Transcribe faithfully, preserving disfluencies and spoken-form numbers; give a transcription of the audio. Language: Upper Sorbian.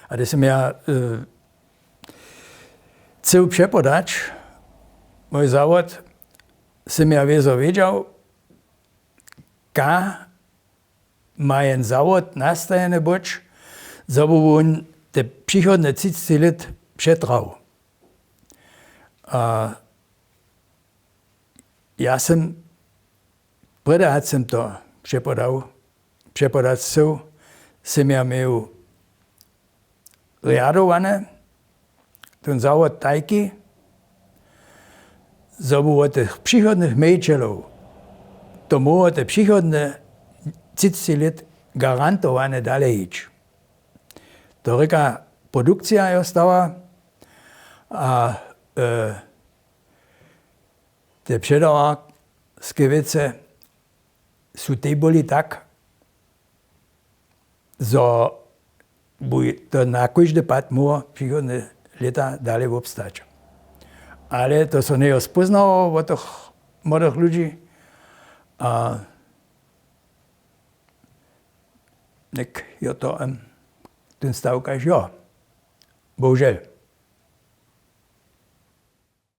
A hdyž sym ja chcył přepodać mój zawod, sym ja wězo wědźał, ka ma jen zawod nastajeny być, zo by wón te přichodne třiceći lět přetrał. A ja sym prjedy hač sym to přepodał přepodać chcył, sym ja měł rjadowane ten zawod tajki, zo by wot tych přichodnych mejitelow to móhło te přichodne třiceći lět garantowane dalej hić. To rěka, produkcija jo stała a te předawarske wěcy su tej byli tak, zo by to na kóždy pad móhło přichodne lěta dalej wobstać. Ale to so njejo spóznało wot tych młodych ludźi a něk jo to ten stawkaž jo, bohužel.